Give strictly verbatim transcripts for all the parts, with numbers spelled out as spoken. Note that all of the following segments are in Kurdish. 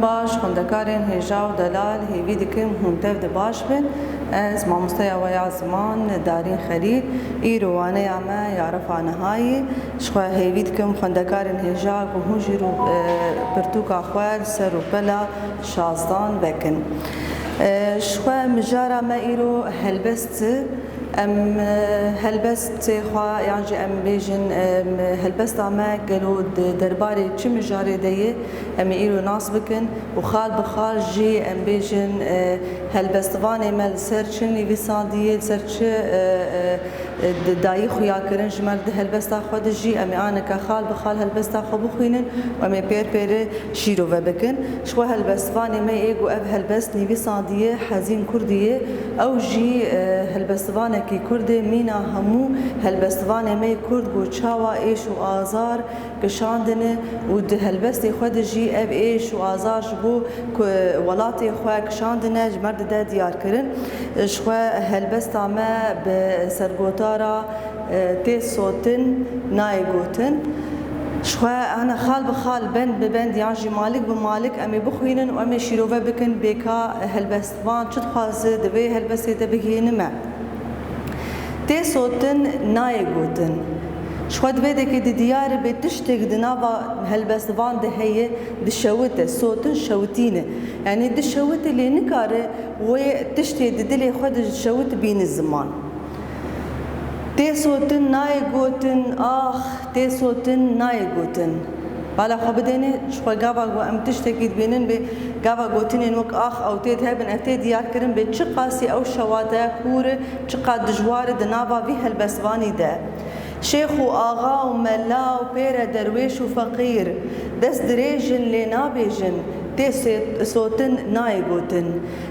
Baş, xwendekarên hêja û delal, hêvî dikim hûn tev de baş bin. Ez mamosteya we ya ziman Darîn Xelîl, îro waneya me ya refa nihayî. Ji xwe hêvî dikim xwendekarên hêja ku hûn jî rû, e, pirtûka xwe li ser rûpela şazdan vekin. E, ji xwe mijara me îro helbest e. Em, e, helbestê xwe, yan jî em bêjin, em, helbesta me gelo di derbarê çi mijarê de ye, em ê îro nas bikin û xal bi xal jî em bêjin, e, helbestvanê me li ser çi nivîsandiyê, li ser çi, e, e, e, di dayî xuya kirin, ji me di helbesta xwe de jî em ê aneke xal bi xal helbesta xwe bixwînin û em ê pêr pêre şîrove bikin. Ji xwe helbestvanê me yê ku ev helbest nivîsandiye Hezîn Kurdî ye, ew jî, e, helbestvanekî Kurd e, mîna hemû helbestvanê me yê Kurd ku çawa êş û azar kişandine û di helbestê xwe de jî ev êş û azar ji bo ku welatê xwe kişandine ji me dide diyar kirin. Ji xwe helbesta me bi sergotara, e, tê sotin nayê gotin. Ji xwe hene xal bi xal, bend bi bend yan jî malik bi malik em ê bixwînin û em ê şîrove bikin bê ka helbestvan çi dixwaze di vê helbestê de bigihîne me. Tê sotin nayê gotin. Ji xwe di vê dekê di diyar be tiştek di nava helbestvan de heye, dişewite, sotin şewitîne. Yanî dişewite lê nikare wê tiştê di dilê xwe de şewit bîne ziman. Tê sotin nayê gotin, ax, tê sotin nayê gotin. Bala xwe bidêne, ji xwe gava ku em tiştekî dibînin bê, gava gotinên wek ax ew tê de hebin, ev tê diyar kirin bê çiqasî ew şewate kûr e, çiqas dijwar e di nava vî helbestvanî de. Şêx û axa û mela û pêre derwêş û feqîr, dest dirêj in lê nabêjin, tê sê-, sotin nayê gotin.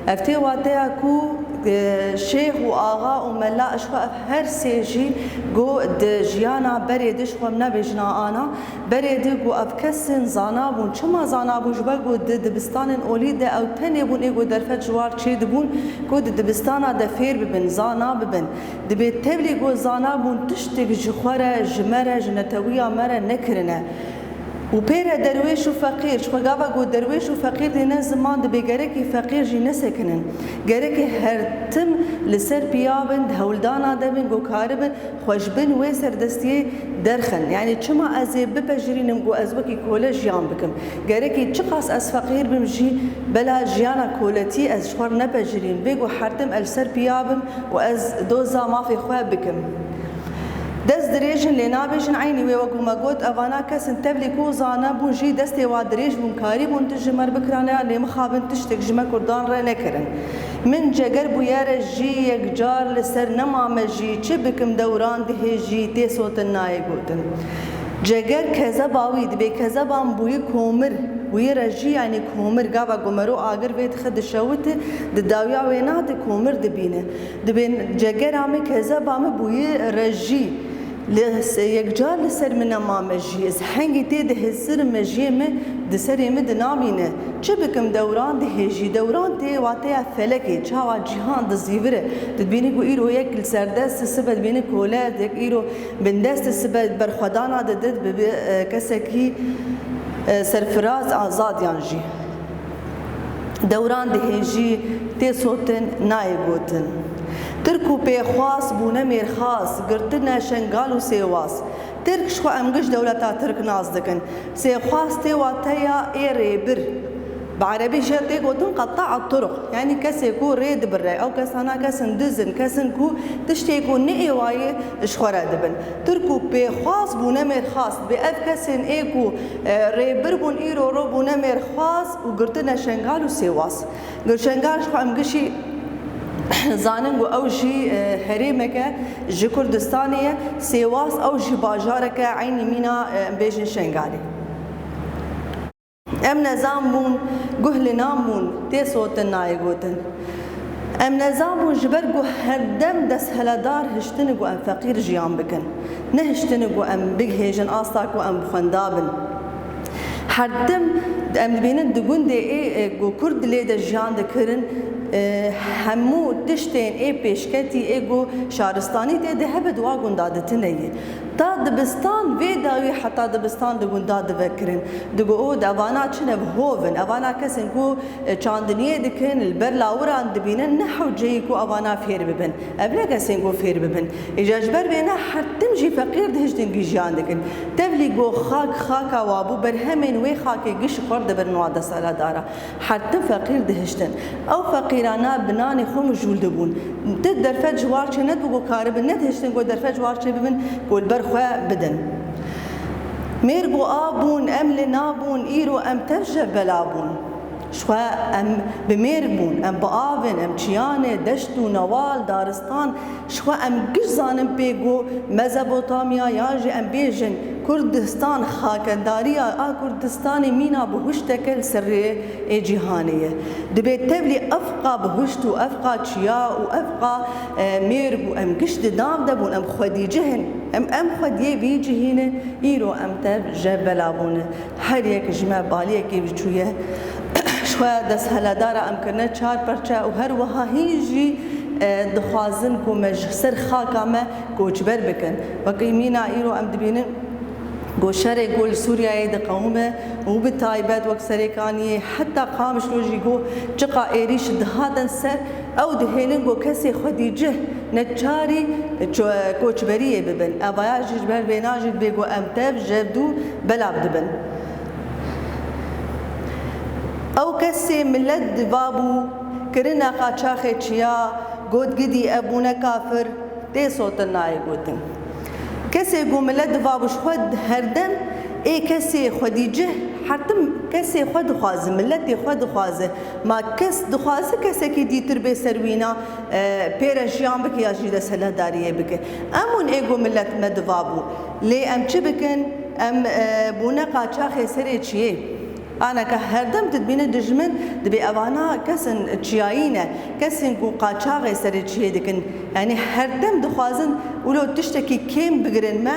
Ev tê wateya ku, e, şêx û axa û mela, ji xwe ev her sê jî ku di jiyana berê de, ji xwe em nabêjin a ana, berê de ku ev kesên zana bûn. Çima zana bûn? Ji ber ku di dibistanên olî de ew tenê bûn ê ku derfet ji war çêdibûn ku di dibistana de fêr bibin, zana bibin. Dibê tevlî ku zana bûn tiştek ji xwe re, ji me re, ji netewiya me re nekirine. Û pê re derwêş û feqîr, ji xwe gava ku derwêş û feqîr dêne ziman, dibê gerekî feqîr jî nesekinin. Gerekê her tim li ser piya bin, di hewldana de bin, ku karibin xwe ji bin wê serdestiyê derxin. Yanî çima ez ê bipejirînim ku ez wekî kole jiyan bikim? Gerekî çiqas ez feqîr bim jî, bela jiyana koletî ez ji xwe re nepejirînim. Bê ku her tim ez li ser piya bim û ez doza mafê xwe bikim. Dest dirêjin lê nabêjin eynî wê, wek ku me got, evana kesin tevlî ku zane bûn jî destê wa dirêj bûn, karî bûn tu ji me re bikirane ya lê mixabin tiştek ji me Kurdan re nekirin. Min ceger bûye re jî yekcar li ser nema me jî, çi bikim dewran dihêjî tê sotin nayê gotin. Ceger kezeba wî dibê, kezeban bûyî komir, bûyî re jî yanî komir, gava ku mero agir vê dixe dişewite, di dawiya wê nade komir dibîne. Dibên cegera min, kezeba min bûyî rejî. Li se-, yekcar li ser min nema mejiyê. Ez hengî tê dihesir mejiyê min di serê min dinamîne. Çi bikim dewran dihêjî. Dewran tê wateya felekê. Çawa cîhan dizîvire. Tu dibînî ku îro yek li serdest, sibe dibînî kole, yek îro bindest, sibe berxwedana dide, dibe, e, kesekî, e, serfiraz, azad yan jî. Dewran dihêjî tê sotin nayê gotin. Tirk û pêxwas bûne mêrxas, girtine Şengal û Sêwas. Tirk, ji xwe em giş dewleta Tirk nas dikin. Sêxwas tê wateya ê rêbir. Bi erebî jê tê gotin qeta'a turuq. Yanî kesê ku rê dibire. Ew kesana kesin diz in, kesin ku tiştê ku ne ê wa ye ji xwe re dibin. Tirk û pêxwas bûne mêrxas. Dibê ev kesên ê ku, e, rêbir bûn, îro ro bûne mêrxas û girtine Şengal û Sêwas. Gir Şengal ji xwe em gişî zanin ku ew jî, e, herêmeke ji Kurdistanê ye. Sêwas ew jî bajareke eynî mîna, e, em bêjin Şengalê. Em nezan bûn, guh li nan bûn, tê sotin nayê gotin. Em nezan bûn ji ber ku herdem desthiledar hiştin ku em feqîr jiyan bikin. Nehiştin ku em bigihêjin asta ku em bi xwenda bin. Her tim em dibînin di gundê ê, ê ku Kurd di lê de jiyan dikirin, e, hemû tiştên ê pêşketî ê ku şaristanî tê de hebe di wa gunda di tine ye. Ta dibistan vê dawî heta dibistan di gunda divekirin. Digo, o, di evana çi ne, hov in. Evana kesên ku, e, çandiniyê dikin, li ber lawiran dibînin, ne hewceyî ku evana fêr bibin. Ev ne kesên ku fêr bibin. Îca ji ber vê ne her tim jî feqîr dihiştin gijiyan dikin. Tevlî ku xak xaka wa bû, berhemên wê xakê giş xwar dibirin wa desthilatdara. Her tim feqîr dihiştin. Ew feqîrana bi nanê xwe mijûl dibûn. Ti derfet ji war çê nedibû ku karibin, nedihiştin ku derfet ji war çê bibin, ku li ber xwe bidin. Mêr ku av bûn, em li nav bûn, îro em tev ji bela bûn. Ji xwe em bi mêr bûn, em bi av in, em çiyan e, deşt û newal, daristan, ji xwe em giş zanin pê ku Mezopotamya yan jî em bêjin Kurdistan, xakendariya a Kurdistanê mîna bihuşteke li ser rê ê cîhanê ye. Dibê tevlî evqa bihuşt û evqa çiya û evqa, e, mêr bû, em giş di nav de bûn, em xwedîcih in, em, em xwediyê vî cihî ne, îro em tev ji bela bûne. Her yek ji me baliyekê biçûye. Ji xwe desthilatdara em kirine çar perçe û her wiha hîn jî, e, dixwazin ku me ji ser xaka me koçber bikin. Wekî mîna îro em dibînin ku şerê ku li Sûriyeyê diqewime û bi taybet wek Serêkaniyê heta Qamişlo jî ku çiqa êrîş dihatin ser, ew dihêlin ku kesê xwedîcih neçarî ço-, koçberiyê bibin. Evaya jî ji ber vêna jî dibê ku em tev ji hev dû belav dibin. Ew kesê milet divabû kirina qaçaxê çiya, got gidî ev bûne kafir, tê sotin nayê gotin. Kesê ku milet divabû ji xwe herdem ê kesê xwedîcih her tim kesê xwe dixwaze, miletê xwe dixwaze. Ma kes dixwaze kesekî dîtir bê ser wîna, e, pê re jiyan bike ya jî desthilatdariyê bike. Em hûn ê ku milet me diva bû. Lê em çi bikin? Em, e, bûne qaçaxê serê çiyê. Aneke her dem tu dibîne dijmin, dibê evana kesin çiyayî ne. Kesên ku qaçaxê serê çiyê dikin. Yanî her dem dixwazin wilo tiştekî kêm bigirin me,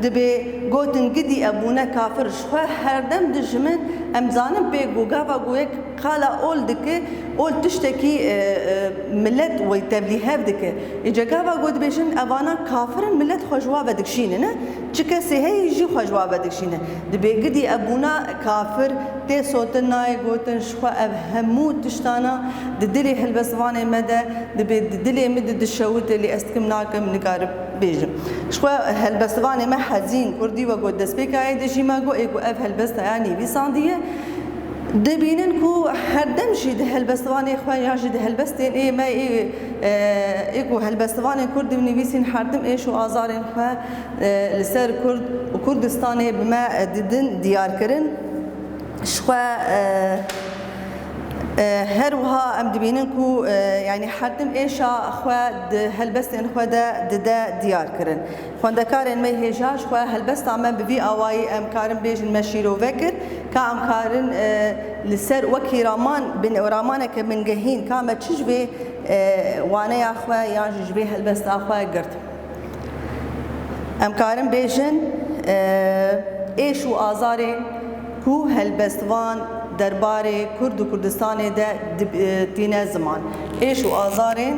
dibê gotin gidî ev bûne kafir. Ji xwe her dem dijmin, em zanin pê ku gava ku yek qala ol dike, ol tiştekî, e, e, milet wê tevlî hev dike. Îca gava ku dibêjin evana kafir in, milet xwe ji wa vedikşîne, ne? Çi kesê heye jî xwe ji wa vedikşîne. Dibê gidî ev bûna kafir tê sotin nayê gotin, ji xwe ev hemû tiştana di dilê helbestvanê me de, dibê di dilê min de dişewite, lê ez dikim nakim, nikarim bêjim. Ji xwe helbestvanê me hezîn, kurdî we got destpêka êdî jî me got, ê ku ev helbesta ya nivîsandiye, dibînin ku her dem jî di helbestvanê xwe yan jî di helbestên ê me ê, e, ê ku helbestvanên kurd dinivîsîn her tim êş û azarên xwe, e, li ser Kurd û Kurdistanê bi me, e, didin diyar kirin. Ji xwe, e, e, her wiha em dibînin ku, e, yanî her tim êşa xwe di helbestên xwe de dide diyar kirin. Xwendekarên me hêja ji xwe helbesta me bi vî awayî em karin bêjin me şîrove kir, ka em karin, e, li ser wekî raman, bin-, ramaneke bingehîn, ka me çi ji vê, e, waneya xwe yan jî ji vê helbesta xwe girt. Em karin bêjin, e, êş û azarên ku helbestvan derbarê Kurd û Kurdistanê de dib-, e, tîne ziman. Êş û azarên,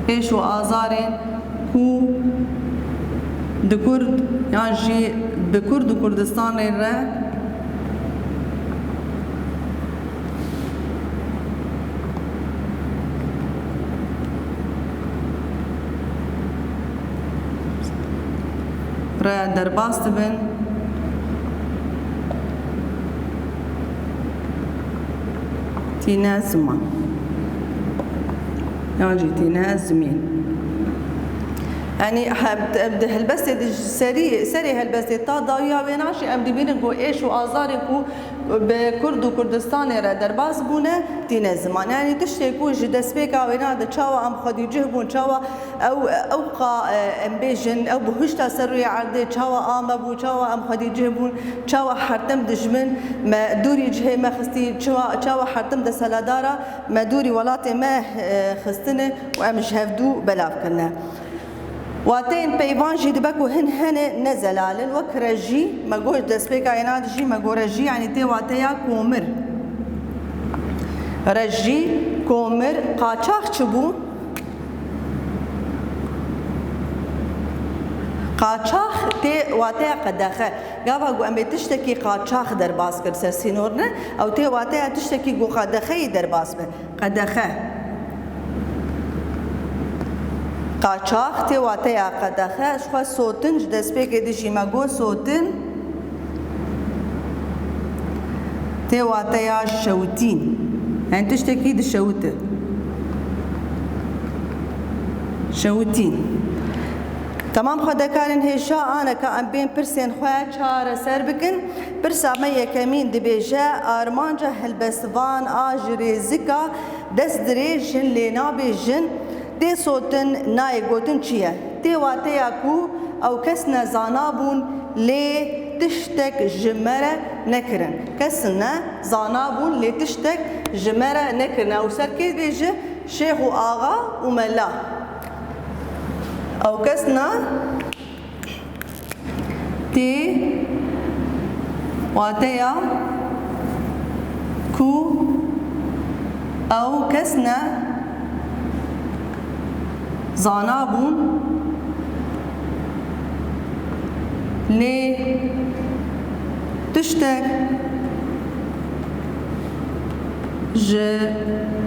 êş û azarên ku di Kurd yan jî bi Kurd û Kurdistanê re re derbas dibin. Tîne ziman. Yan jî tîne zimîn. Yanî hem, em di helbestê de ji serî, serê helbestê ta dawiya wêna jî em dibînin ku êş û azarê ku bi Kurd û Kurdistanê re derbas bûne, tîne ziman. Yanî tiştê ku ji destpêka wêna de çawa em xwedîcih bûn, çawa ew, ew qa, e, em bêjin, ew bihuşta ser rûyê erdê çawa a me bû, çawa em xwedîcih bûn, çawa her tim dijmin me dûrî cihê me xistî, çawa, çawa her tim desthilatdara me dûrî welatê me, e, xistine û em ji hev dû belav kirine. Wateyên peyvan jî dibe ku hin hene ne zelal in, wek rejî, me got destpêka êna dijî me got rejî, yanî tê wateya komir. Rejî, komir, qaçax çi bû? Qaçax tê wateya qedexe. Gava ku em ê tiştekî qaçax derbas kir ser sînor ne, ew tê wateya tiştekî ku qedexeyî derbas be. Qedexe. Qaçax tê wateya qedexe. Ji xwe sotin ji destpêkê dijî me got sotin. Tê wateya şewitîn. Em tiştekî dişewite. Şewitîn. Temam xwendekarên hêja, aneka em bên pirsên xwe çareser bikin. Pirsa me yekemîn dibêje, armanca helbestvan a ji rêzika dest dirêjin lê nabêjin. Tê sotin nayê gotin çi ye? Tê wateya ku ew kes ne zanabûn lê tiştek ji me re nekirin. Kes ne zanabûn lê tiştek ji me re nekirin. Ew ser kê dibêje? Şêx û axa û mela. Ew kes ne Tê wateya ku ew kes ne zana bûn, lê tiştek ji,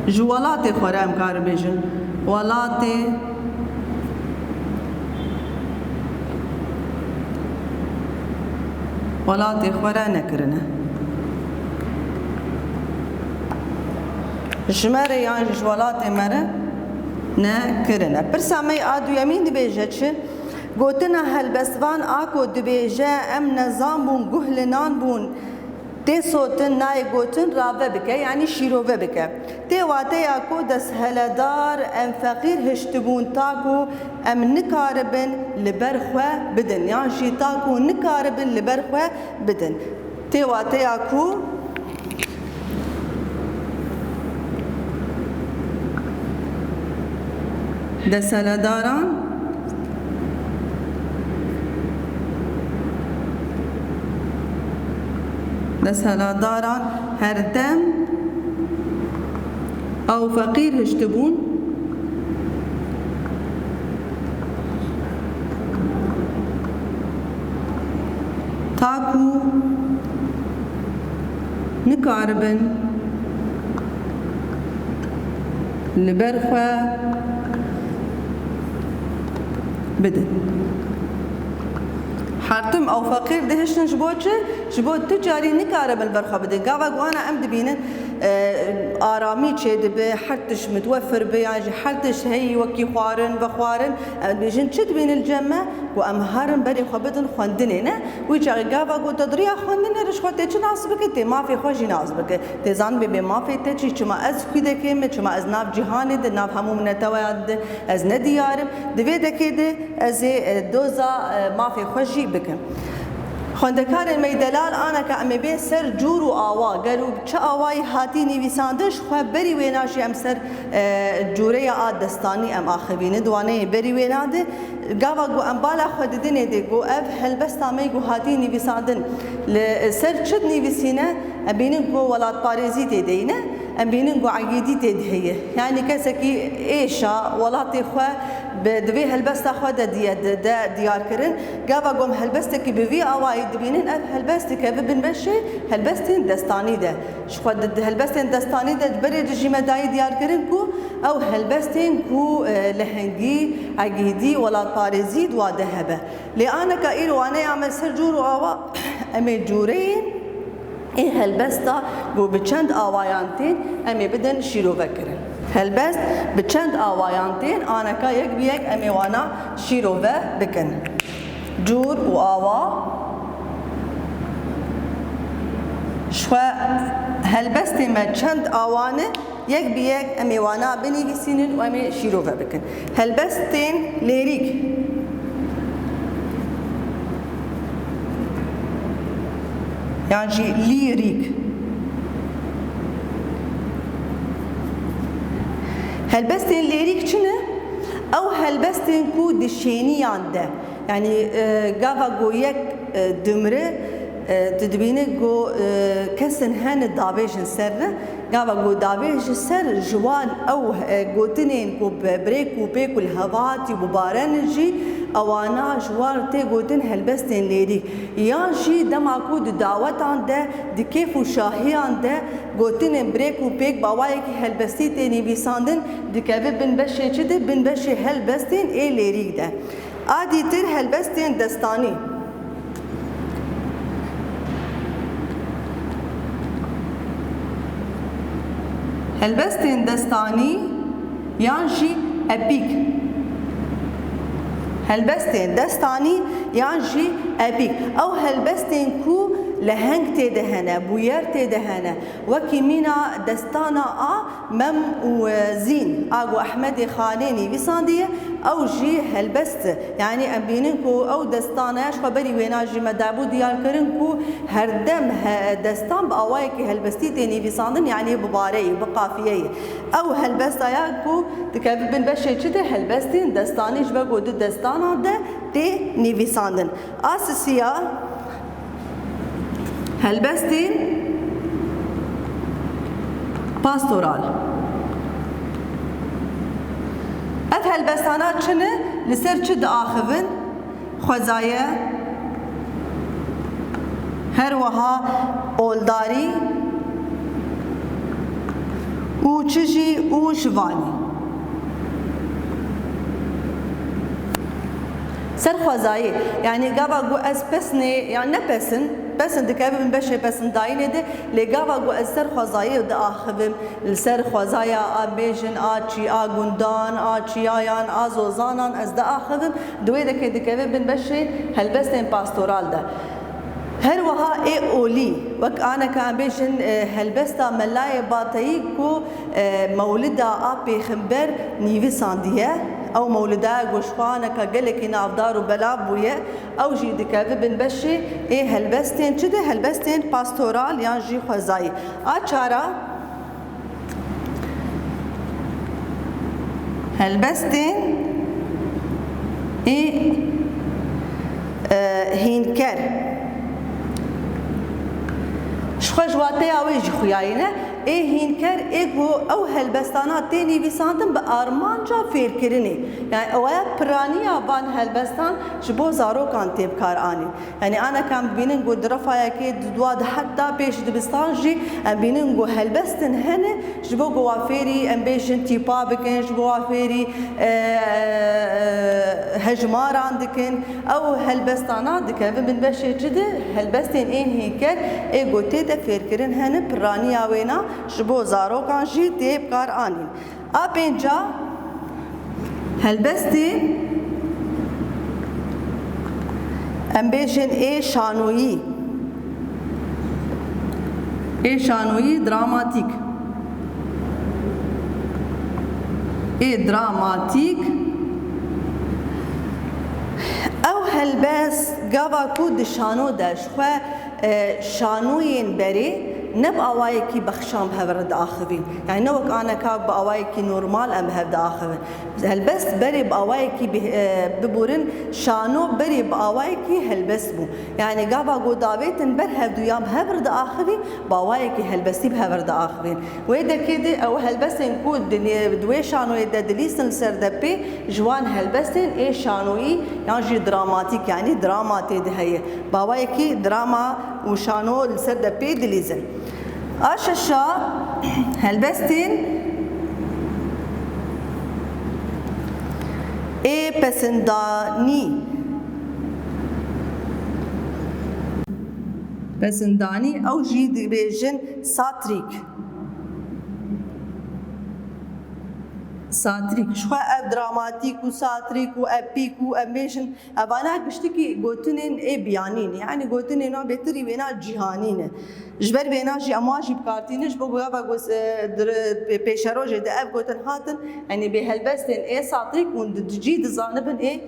ji welatê xwe re em karin bêjin. Welatê Welatê xwe re nekirine. Ji me re yan jî ji welatê me re nekirine. Pirsa me a duyemîn dibêje çi? Gotina helbestvan a ku dibêje, em nezan bûn, guh li nan bûn, tê sotin nayê gotin rave bike, yanî şîrove bike. Tê wateya ku desthiledar em feqîr hiştibûn ta ku em nikaribin li ber xwe bidin, yan jî ta ku nikaribin li ber xwe bidin. Tê wateya ku desthiledaran Desthilatdaran her dem ew feqîr hiştibûn, ta ku nikaribin li ber xwe bidin. Her tim ew feqîr dihiştin ji bo çi? Ji bo tu carî nikaribin li ber xwe bidin. Gava ku ana em dibînin, e, aramî çêdibe, her tişt mitwefir be, yan jî her tişt heyî wekî xwarin, vexwarin. Em dibêjin çi dibînin li cem me? Ku em herin berê xwe bidin xwendinê, ne? Wî çaxê gava ku te di riya xwendinê re ji xwe tê çi nas bike, tê mafê xwe jî nas bike. Tê zanibê bê mafê te çi, çima ez xwîdekê me, çima ez nav cîhanê de, nav hemû mineteweyan de ez ne diyar im. Di vê dekê de ez ê, e, doza, e, mafê xwe jî bikim. Xwendekarên me yî delal, aneka em ê bên ser cûr û awa, gelo bi çi awayî hatî nivîsandin, ji xwe berî wêna jî em ser, e, cûreya a destanî em axivînin, di waneyê berî wêna de. Gava ku em bala xwe didinê dê ku ev helbesta me ku hatî nivîsandin li ser çi dinivîsîne, em bînin ku welatparêzî tê de yîne, em bînin ku egîdî tê de heye. Yanî kesekî êşa welatê xwe bi, di vê helbesta xwe de diye, de, de diyar kirin. Gava ku em helbestekî bi vî awayî dibînin, ev helbest dikeve bin beşê helbestên destanî de. Ji xwe di, di helbestên destanî de di berê de jî me dayî diyar kirin ku ew helbestên ku, e, lehengî, egîdî, welatparêzî di wa de hebe. Lê aneka îro waneya me ser cûr û awa, em ê cûreyên ê helbesta ku bi çend awayan tên em ê bidin şîrove kirin. Helbest bi çend awayan tên, aneka yek bi yek em ê wana şîrove bikin. Cûr û awa. Ji xwe helbestê me çend awa ne, yek bi yek em ê wana binivîsînin û em ê şîrove bikin. Helbestên lêrîk yan jî lîrîk. Helbestên lêrîk çi ne? Ew helbestên ku di şêniyan de, yanî, e, gava ku yek, e, dimire, e, tu dibîne ku, e, kesin hene davêjin ser re, gava ku davêjin ser ji wan ew, e, gotinên ku bi birêk û pêk û li hevatî û bi barenin jî, ewana ji wan tê gotin helbestên lêrîk. Yan jî dema ku di dawetan de, di kêf û şahiyan de gotinên birêk û pêk bi awayekî helbestî tê nivîsandin, dikeve bin beşê çi de, bin beşê helbestên ê lêrîk de. A dîtir helbestên destanî. Helbestên destanî yan jî epîk. Helbestên destanî yan jî epîk. Ew helbestên ku leheng tê de hene, bûyer tê de hene. Wekî mîna destana a Mem û, e, Zîn, a ku Ehmedê Xanê nivîsandiye, ew jî helbest e. Yanî em bînin ku ew destana ya ji xwe berî wêna jî me dabû diyar kirin ku herdem he-, destan bi awayekî helbestî tê nivîsandin, yanî bi bareyê, bi qafiyeyê. Ew helbesta ya ku dikeve bin beşê çi de, helbestên destanî, ji ber ku di destana de tê nivîsandin. A sisiya, helbestên pastoral. Ev helbestana çi ne? Li ser çi diaxivin? Xwezayê, her wiha oldarî û çi jî û şivanî. Ser xwezayê, yanî gava ku ez pesnê, yan ne pesin, pesin dikeve bin beşê pesindayînê de, lê gava ku ez ser xwezayê diaxivim, li ser xwezaya a bêjin, a çî, a gundan, a çiyayan, a zozanan ez diaxivim, di wê dekê dikeve bin beşê helbestên pastoral de. Her wiha ê olî, wek aneka em bêjin, e, helbesta Melayê Bateyî ku, e, mewlida a pêxember nivîsandiye, ew mewlida ku ji xwe aneka gelekî navdar û belav bûye, ew jî dikeve bin beşê ê helbestên çi de, helbestên pastoral yan jî xwezayî. A çara, helbestên ê, e, hînker. Ji xwe ji wateya wê jî xuyayî ne. Ê hînker ê ku ew helbestana tê nivîsandin bi armanca fêrkirinê. Yani ew ya piraniya van helbestan ji bo zarokan tê bikaranîn. Yanî aneka em dibînin ku di refayekê di dua di heta pêş dibistan jî em bînin ku helbestin hene ji bo ku wa fêrî em bêjin tîpa bikin, ji bo wa fêrî, e, hejmaran dikin. Ew helbestana dikevin bin beşê çi de helbestên ên hînker ê ku tê de fêrkirin hene piraniya wêna ji bo zarokan jî tê bikar anîn. A pênca, helbestên, em bêjin, ê şanoyî. Ê şanoyî dramatîk. Ê dramatîk. Ew helbest gava ku di şano de ji xwe, e, şanoyên berê ne bi awayekî bexşan bi hev re diaxivîn. Yani ne wek aneka bi awayekî normal em bi hev diaxivin. Helbest berê bi awayekî bi-, e, biborin, şano berê bi awayekî helbest bû. Yani gava ku davêtin ber hevduyan bi hev re diaxivîn, bi awayekî helbestî bi hev re diaxivîn. Wê dekê de ew helbestên ku di nê-, di wê şanoyê de dilîsin li ser depê, ji wan helbestên ê şanoyî yan jî dramatîk, yani drama tê de heye. Bi awayekî drama û şano li ser depê dilîzin. A şeşa, helbestên ê pesindanî. Pesindanî, ew jî dibêjin satirîk. Satirîk. Ji xwe ev dramatîk û satirîk û epîk û em bêjin, evana giştikî gotinên ê biyanî ne. Yani gotinên wan bêtirî wêna cîhanî ne. Ji ber vêna jî em wan jî bi kar tînin, ji bo ku gava ku, e, dir-, pê-, pêşerojê de ev gotin hatin, yani bê helbestên ê satirîk hûn di, di cî dizanibin ê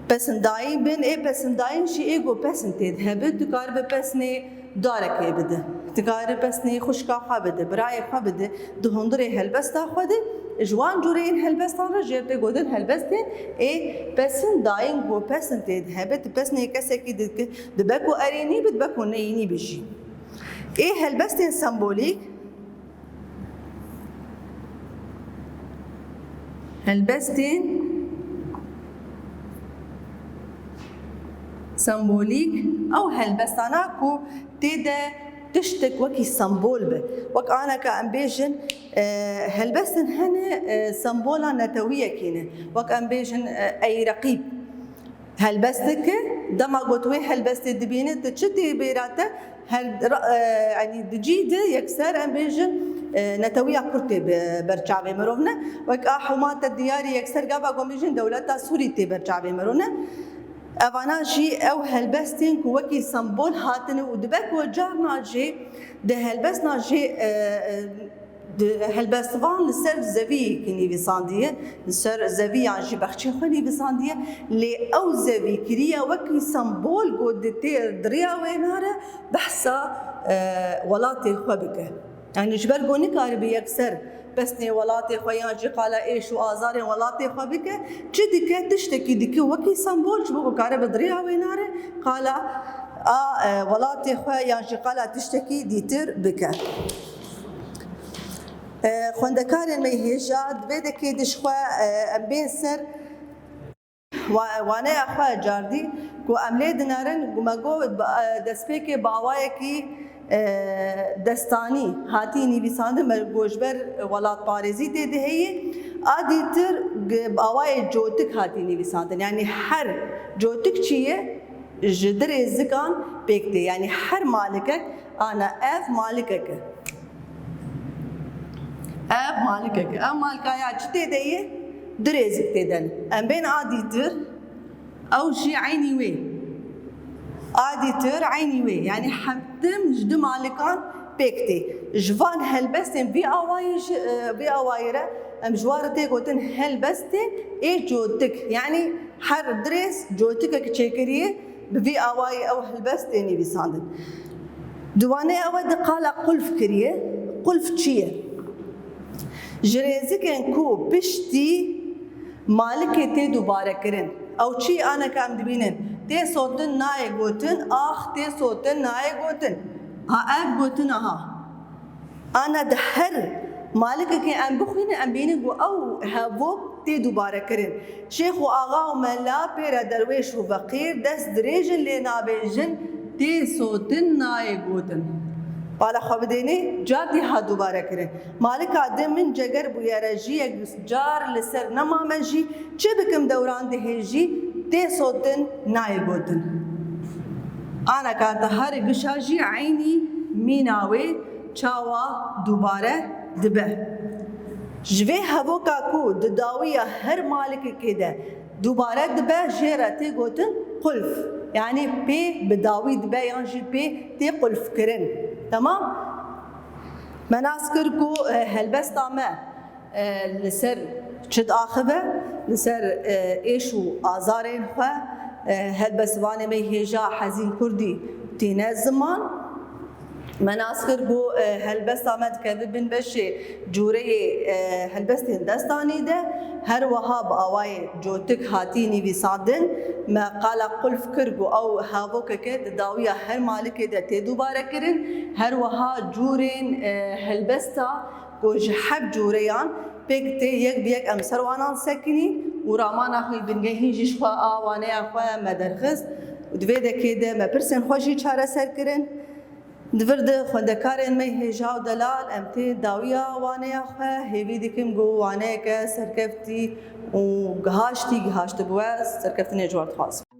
pesindayîn bin, ê pesindayîn jî ê ku pesin tê de hebe, tu karibe pesnê darekê bide. Dikare pesnê xwişka xwe bide, birayê xwe bide, di hundirê helbesta xwe de, ji wan cûreyên helbestan re jê tê gotin helbestên ê pesin dayîn ku pesin tê de hebe, di pesnê kesekî dike, dibe ku erênî bi, dibe ku neyînî bi jî. Ê helbestên sembolîk, helbestên sembolîk, ew helbestana ku tê de tiştek wekî sembol be. Wek aneka em bêjin, e, helbestin hene, e, sembola netewiyekî ne. Wek em bêjin, e, ey reqîb. Helbesteke, dema ku tu wê helbestê dibînî, tu çi tê bêra te? Her ra-, e, yanî di cî de yekser em bêjin, e, netewiya Kurd tê be-, ber çavê mirov ne. Wek a hûmate diyarî yekser gava ku em bêjin dewleta Sûrî tê ber çavê mirov ne. Evana jî ew helbestên ku wekî sembol hatine û dibe ku carna jî di helbestna jî, e, e, di helbestvan li ser zeviyekî nivîsandiye, li ser zeviyan jî bexçê xwe nivîsandiye, lê ew zevî kiriye wekî sembol ku di tê di riya wêna re behsa, e, welatê xwe bike. Yanî ji ber ku nikaribe yekser pesnê welatê xwe yan jî qala êş û azarên welatê xwe bike, çi dike, tiştekî dike wekî sembol ji bo ku karibe di riya wêna re qala a, e, welatê xwe yan jî qala tiştekî dîtir bike. E, xwendekarên me hêja, di vê dekê de ji xwe, e, em bên ser wa-, waneya xwe cardî ku em lê dinerin, ku me got, e, destpêkê bi awayekî, e, destanî hatî nivîsandin, me got ji ber welatparêzî tê de heye. A dîtir gi-, bi awayê cotik hatî nivîsandin. Yanî her cotik çi ye? Ji di rêzikan pêk tê. Yanî her malikek ana ev malikek e. Ev malikek e. Ev malika ya çi tê de ye? Di rêzik tê de ne. Em bên a dîtir, ew jî eynî wê. A dîtir eynî wê. Yanî hemtim ji di malikan pêk tê. Ji van helbestên vî awayî ji, e, vî awayî re em ji wan re tê gotin helbestên ê cotik. Yanî her di rêz cotikek çêkiriye. Bi vî awayî ew helbest tê nivîsandin. Di waneyê ew e di qala qulf kiriye. Qulf çi ye? Ji rêzikên ku piştî malikê tê dubare kirin. Ew çi aneka em dibînin? Tê sotin nayê gotin, ax tê sotin nayê gotin. Ha ev gotin aha. Ana di her malikekê em bixwînin, em bînin ku ew hevok tê dubare kirin. Şêx û axa û mela, pêre derwêş û feqîr, dest dirêjin lê nabêjin, tê sotin nayê gotin. Bala xwe bidênê, cardî ha dubare kirin. Malika din min ceger bûye re jî yek car li ser nemame jî, çi bikim dewran dihê jî, tê sotin nayê gotin. Aneka te herî gişa jî eynî mîna wê çawa dubare dibe. Ji vê hevoka ku di dawiya her malikekê de dubare dibe, jê re tê gotin qulf. Yanî pê bi dawî dibe yan jî pê tê qulfkirin. Temam? Me nas kir ku, e, helbesta me, e, li ser çi diaxive, li ser, e, êş û azarên xwe, e, helbestvanê me hêja Hezîn Kurdî tîne ziman. Me nas kir ku, e, helbesta me dikeve bin beşê cûreyê, e, helbestên destanî de, her wiha bi awayê cotik hatî nivîsandin. Me qala qulf kir ku ew havokeke di dawiya her malikê de tê dubare kirin. Her wiha cûrên, e, helbesta ku ji heb cûreyan pêk tê, yek bi yek em ser wanan sekinî û ramana xwe bingehîn jî ji xwe a waneya xwe me derxist û di vê dekê de me pirsên xwe jî çareser kirin. Di vir de xwendekarên me hêja û delal, em tê dawiya waneya xwe, hêvî dikim ku waneyeke serkeftî û gihaştî gihaştibû, ez serkeftinê ji we dixwazim.